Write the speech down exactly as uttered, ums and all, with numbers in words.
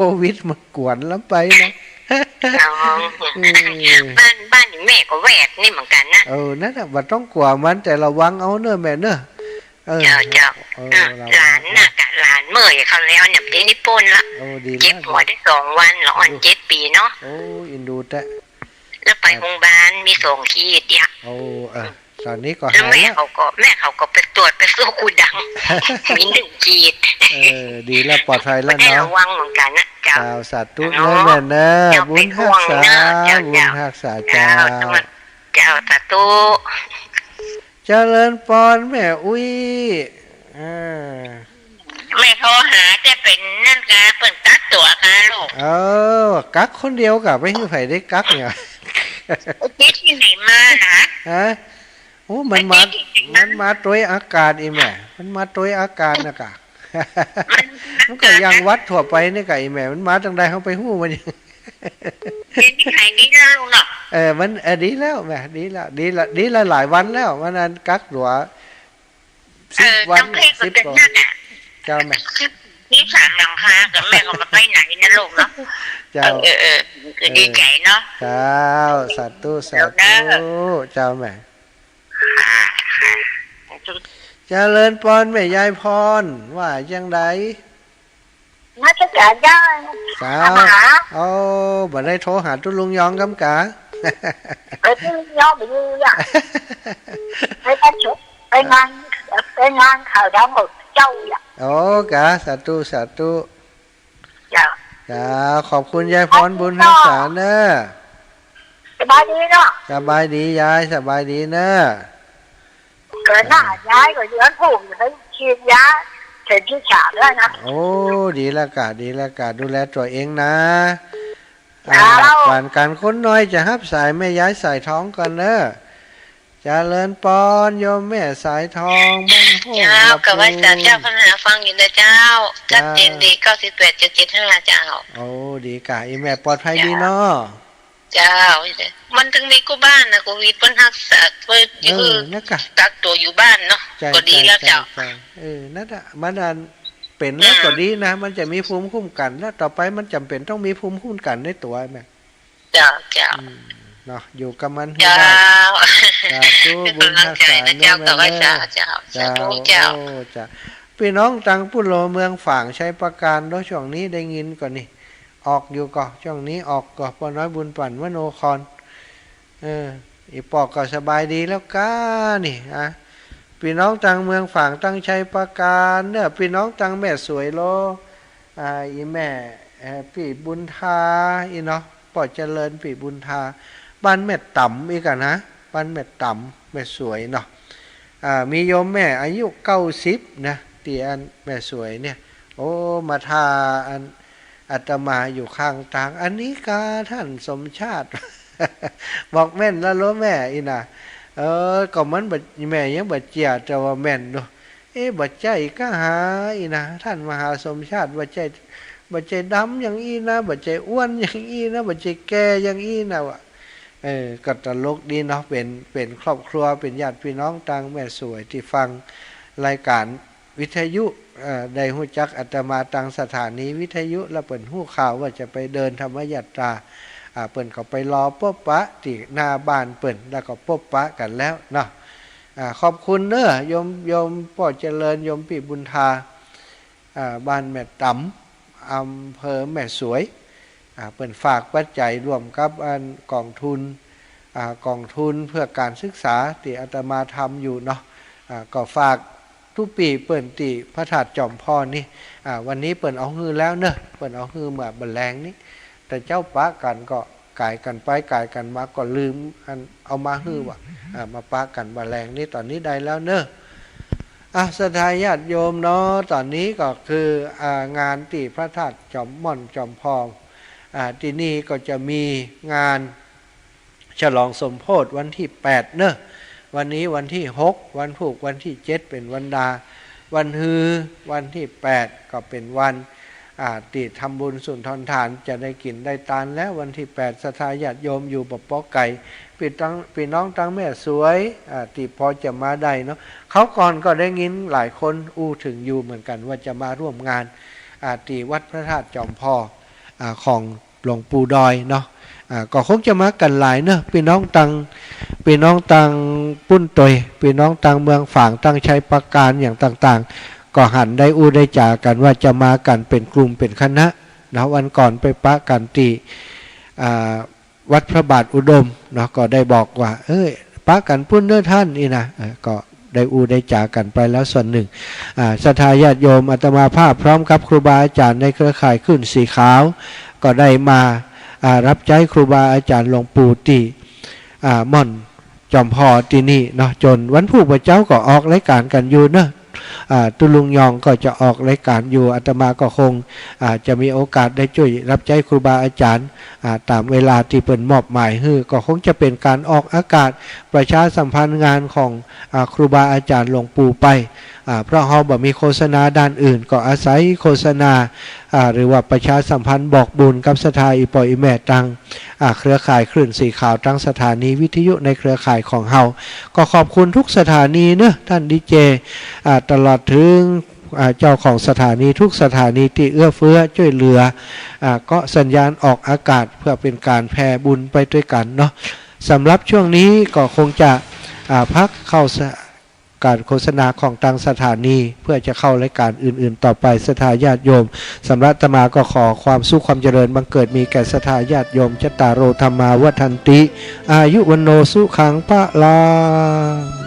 โควิดมันกวนลำไปนะ อ๋อ เออ บ้าน บ้านแม่ก็แวดนี่เหมือนกั๋นนะ เออ นั่นน่ะ บ่ต้องกั๋วมัน แต่ระวังเอาเน่อแม่เน่อ เออ เจ้า เจ้า เออ อ่ะ ระวัง หลานน่ะ กะหลานเมื่อยเขาแล้วเนี่ย เดี๋ยวนี้ป๊นละ โอ้ ดีแล้ว เจ็บหัวได้สองวันละ อ่อนเจ็ดปี๋เนาะ โอ้ อินดูแต๊ แล้วไปโรงพยาบาลมีสองขีดเนี่ย โอ้ เออ ต๋อนนี้ก็หายแล้ว แล้วแม่เขาก็ แม่เขาก็ไปตรวจไปฟอกหูดัง มีหนึ่งขีด เออ ดีแล้ว ปลอดภัยแล้วเนาะ ได้ระวังเหมือนกั๋นนะ เจ้า เจ้า สาธุ เนาะ เน่อแม่เน่อ เจ้า บุญฮักษา เจ้า บุญฮักษา เจ้า เจ้า สวัสดี เจ้า สาธุ เจริญปอนแม่อุ๊ย อ่า แม่โทรหา จะเป๋นนั่นกา เปิ้นกักตั๋วกาลูก เออ กักคนเดียวกา ไปหื้อใผได้กักเนี่ย ไปติดตี้ไหนมานะ ฮะ โอ้ มันมา ไปติดตี้ไหนมา มันมาตวยอากาศอีแม่ มันมาตวยอากาศนะกา มัน มันก็ยังหวัดทั่วไปนี่กาอีแม่ มันมาตังใดเฮาไปฮู้มันยัง เดี๋ยวนี้หายดีแล้วลูกเนาะ เออ มัน เออ ดีแล้วแม่ ดีแล้ว ดีละ ดีละหลายวันแล้ว วันนั้นกักตั๋ว สิบวัน เออ ต้องเพ่ง สิบ กว่า นั่นน่ะ เจ้าแม่ มีสามหลังคา กาแม่ก็บ่ไปไหนนะลูกเนาะ เจ้า เออ เออ เออ คือดีใจ๋เนาะ เจ้า สาธุ สาธุ เจ้าแม่ ค่ะ ค่ะ เจริญปอนแม่ยายพร ว่าจังใด มาจากไหนเจ้า สาว มาหา โอ้ บ่ได้โทรหาตุ๊ลุงยองกำกา เออ ตุ๊ลุงยองบ่อยู่อ่ะ ไปบ้านเฉย ไปงาน ไปงานเขาดำหมดเจ้าอ่ะ โอ้ กา สาธุ สาธุ เจ้า เจ้า ขอบคุณยายพรบุญฮักษาเน่อ สบายดีเนาะ สบายดียาย สบายดีเน่อ เกิดหน้ายายก็ย้อนผูกอยู่ให้ฉีดยาเข็มที่สามแล้วนะ โอ้ ดีแล้วกา ดีแล้วกา ดูแลตั๋วเองนะ เจ้า อ่า ก่อนกั๋นคนน้อยจะฮับสายแม่ยายสายทองก่อนเน่อ เจริญปอนโยมแม่สายทอง บ้านโฮก เจ้า กาไหว้สาเจ้า พระมหาฟังอยู่นะเจ้า เจ้า ชัดเจนดี เก้าสิบแปดจุดเจ็ดห้า เจ้า โอ้ ดีกา อีแม่ปลอดภัยดีเนาะ เจ้า มันตึงมีกู้บ้านนะ โควิด เปิ้นฮักษา เปิ้น เออ อยู่ นั่นกะ กักตั๋วอยู่บ้านเนาะ ใจ้ ก็ดีแล้วเจ้า ใจ้ ใจ้ เออ นั่นน่ะ มันอันเป๋นแล้วก็ดีนะ อืม มันจะมีภูมิคุ้มกั๋นนะ ต่อไปมันจ๋ำเป๋นต้องมีภูมิคุ้มกั๋นในตั๋วแม่ เจ้า เจ้า อืม เนาะ อยู่กับมันหื้อได้ เจ้า สาธุ เป๋นก๋ำลังใจ๋นะเจ้า บุญฮักษาเน่อแม่เน่อ เจ้า เจ้า สาธุเจ้า โอ้ เจ้า ปี้น้องตังปุโรเมืองฝาง ชัยปราการเนาะ ช่วงนี้ได้ยินก่อนี่ ออกอยู่ก่อ ช่วงนี้ออกก่อ ป้อน้อยบุญปั่น มโนคร เออ อีปอก่อสบายดีแล้วก้านี่ อ่ะ ปี้น้องตังเมืองฝาง ตังชัยปราการเน่อ ปี้น้องตังแม่สวยโล อ่า อีแม่ เอ่อ ปี้บุญทา อีเนาะ ป้อเจริญ ปี้บุญทา บ้านแม่ต๋ำอีกอะนะ บ้านแม่ต๋ำ แม่สวยเนาะ อ่า มีโยมแม่อายุเก้าสิบนะ ตี้อันแม่สวยเนี่ย โอ้ มาทาอัน อาตมาอยู่ข้างตาง อันนี้กาต้านสมชาติ บอกแม่นแล้วเหรอแม่ อีน่ะ เออ ก็มันบ่ แม่ยังบ่เจื้อ แต่ว่าแม่นเนาะ เอ๊ะ บ่ใจ้กาหา อีน่ะ ต้านมหาสมชาติ บ่ใจ้ บ่ใจ้ดำอย่างอี้นะ บ่ใจ้อ้วนอย่างอี้นะ บ่ใจ้แก่อย่างอี้นะ ว่า เออ ก็ตลกดีเนาะ เป๋น เป๋นครอบครัว เป๋นญาติปี้น้องตังแม่สวยตี้ฟังรายก๋านวิทยุ เอ่อ ได้ฮู้จักอาตมาตังสถานีวิทยุ แล้วเปิ้นฮู้ข่าวว่าจะไปเดินธรรมยาตรา อ่า เปิ้นก็ไปรอปบปะตี้หน้าบ้านเปิ้น แล้วก็ปบปะกั๋นแล้วเนาะ อ่า ขอบคุณเน่อ โยม โยมป้อเจริญ โยมปี้บุญทา อ่า บ้านแม่ต๋ำ อำเภอแม่สวย อ่า เปิ้นฝากปัจจัยร่วมกับอันก๋องทุน อ่า ก๋องทุนเพื่อก๋านศึกษาตี้อาตมาทำอยู่เนาะ อ่า ก็ฝากกู้ปี้เปิ้นตี้พระธาตุจอมพรนี่ อ่า วันนี้เปิ้นเอาหื้อแล้วเน่อ เปิ้นเอาหื้อเมื่อบ่าแลงนี่ แต่เจ๊าปะกั๋นก็ก๋ายกั๋นไปก๋ายกั๋นมาก็ลืมอันเอามาหื้อว่ะ อ่า มาปะกั๋นบ่าแลงนี่ ต๋อนนี้ได้แล้วเน่อ อ่ะ ศรัทธาญาติโยมเนาะ ต๋อนนี้ก็คือ อ่า งานตี้พระธาตุจอมม่อนจอมพอง อ่า ตี้นี่ก็จะมีงานฉลองสมโภชวันตี้แปดเน่อ วันนี้วันตี้หก วันพูกวันตี้เจ็ดเป๋นวันดา วันฮือวันตี้แปดก็เป๋นวัน อ่า ตี้ทำบุญสุนทรฐาน จะได้กิ๋นได้ตานแล้ว วันตี้แปด ศรัทธาญาติโยมอยู่บ่ป๊อกไก๋ ปี้ตัง ปี้น้องตังแม่สวย อ่า ตี้พอจะมาได้เนาะ คราวก่อนก็ได้ยินหลายคนอู้เถิงอยู่เหมือนกั๋นว่าจะมาร่วมงาน อ่า ตี้วัดพระธาตุจอมพอง อ่า ของหลวงปู่ดอยเนาะ อ่า ก็คงจะมากั๋นหลายเนาะ ปี้น้องตาง ปี้น้องตางปุ้นตวย ปี้น้องตางเมืองฝาง ตางชัยปราการอย่างต่างๆ ก็หันได้อู้ได้จ๋ากั๋นว่าจะมากั๋นเป๋นกลุ่มเป๋นคณะเนาะ วันก่อนไปปะกั๋นตี้ อ่า วัดพระบาทอุดมเนาะ ก็ได้บอกว่า เอ้ย ปะกั๋นปุ้นเน่อต้าน อี้นะ เออ ก็ได้อู้ได้จ๋ากั๋นไปแล้วส่วนนึ่ง อ่า ศรัทธาญาติโยม อาตมาภาพพร้อมกับครูบาอาจ๋ารย์ในเครือข่ายคลื่นสีขาว ก็ได้มา อ่า ฮับใจ๊ครูบาอาจ๋ารย์หลวงปู่ตี้ อ่า ม่อนจอมพอตี้นี่เนาะ จ๋นวันพูกบ่าเจ๊าก็ออกรายก๋านกั๋นอยู่เนาะ อ่า ตุ๊ลุงยองก็จะออกรายก๋านอยู่ อาตมาก็คง อ่า จะมีโอกาสได้จ้วยฮับใจ๊ครูบาอาจ๋ารย์ อ่า ต๋ามเวลาตี้เปิ้นมอบหมายหื้อ ก็คงจะเป๋นก๋านออกอากาศประชาสัมพันธ์งานของ อ่า ครูบาอาจ๋ารย์หลวงปู่ไป อ่า เพราะเฮาบ่มีโฆษณาด้านอื่น ก็อาศัยโฆษณา อ่า หรือว่าประชาสัมพันธ์บอกบุญกับศรัทธาอี่ป้ออี่แม่ตาง อ่า เครือข่ายคลื่นสีขาว ตางสถานีวิทยุในเครือข่ายของเฮา ก็ขอบคุณทุกสถานีเนาะ ต้านดีเจ อ่า ตลอดเถิง อ่า เจ้าของสถานีทุกสถานีตี้เอื้อเฟื้อจ้วยเหลือ อ่า ก็สัญญาณออกอากาศเพื่อเป๋นก๋านแผ่บุญไปตวยกั๋นเนาะ สำหรับช่วงนี้ก็คงจะ อ่า พักเข้าส- ก๋านโฆษณาของตางสถานี เพื่อจะเข้ารายก๋านอื่นๆ ต่อไป ศรัทธาญาติโยม สำหรับอาตมาก็ขอความสุขความเจริญบังเกิดมีแก่ศรัทธาญาติโยม จัตตาโร ธัมมา วัฑฒันติ อายุ วัณโณ สุขัง พลัง